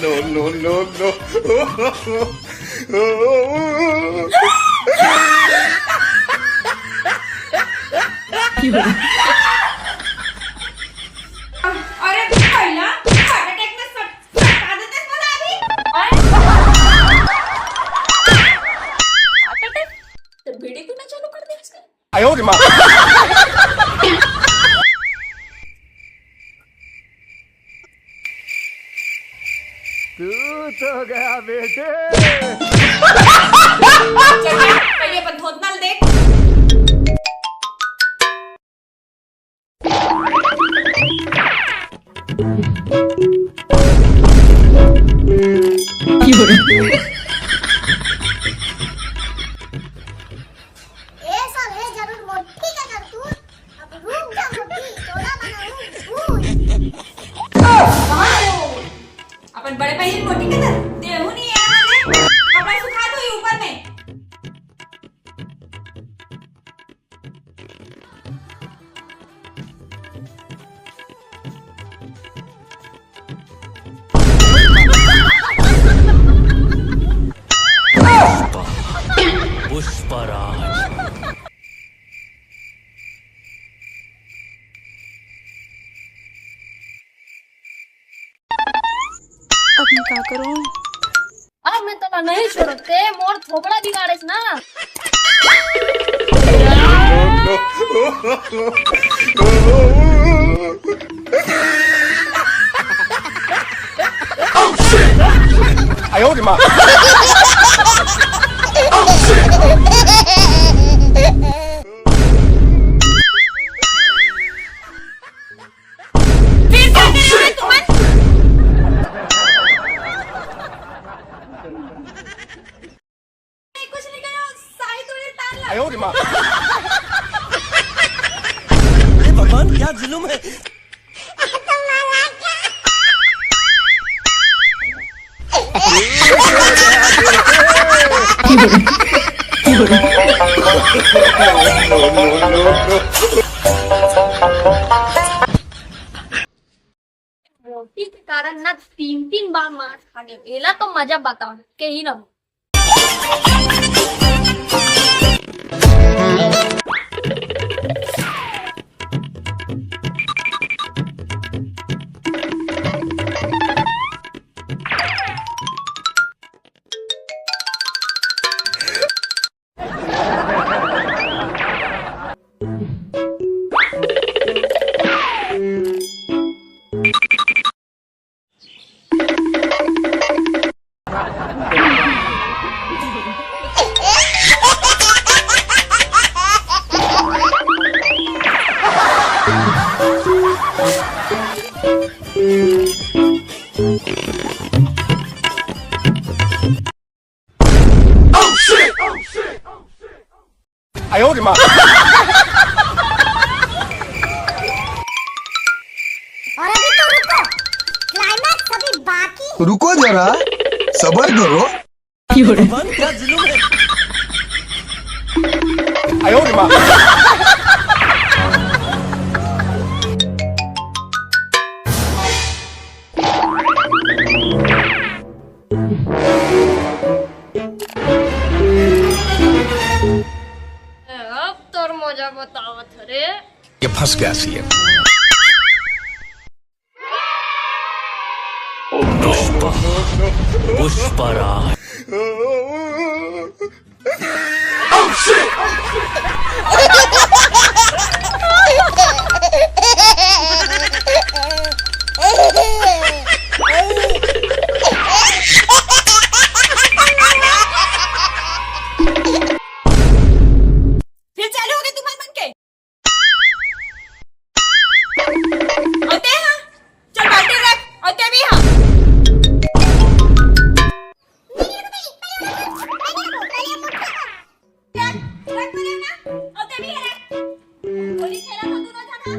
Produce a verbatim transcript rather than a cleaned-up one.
No, no, no, no. अरे पहिला heart attack में सट सटा देतेस मला अभी। Heart attack? तो बीड़ी पीना चालू कर दे इसने। आयो रे माँ। तू तो गया बेटे। चल, पहले अपन धोतना ल देख। ए साले जरूर मोटी का कर तू। अब रुक जा मोटी, तोला बनाऊं भूत। अपन बड़े बहिन मोटी का कर, देहू नहीं है ना ले। कपड़ा सुखा दो ये ऊपर में। पुष्पराज। अब मैं का करूं? अब मैं तोला नहीं छोड़ो, ते मोर थोबड़ा बिगाड़ेस ना। फिर क्या करे हो तुमन? नहीं, कुछ नहीं करो, साई तोड़े तार लगा। आयो रे माँ। हे भगवान, क्या जुलुम है। मोटी के कारण ना तीन तीन बार मार खा गए। एला तो मजा बताओ, के ही ना। आयो रे माँ। और अभी तो रुको, क्लाइमैक्स अभी बाकी। रुको जरा, सबर करो। भगवान, क्या जुलुम है। आयो रे माँ। अब तोर मजा बतावत हरे। ये फंस गया सीएम। पुष्पा, पुष्पराज। फिर चालू हो गए तुम्हारे मन के। अउ ते हा, चल बाल्टी रख, अउ ते भी हा। रख, रख बोले ना, अउ ते भी रख। होली खेला था दोनों झन हा।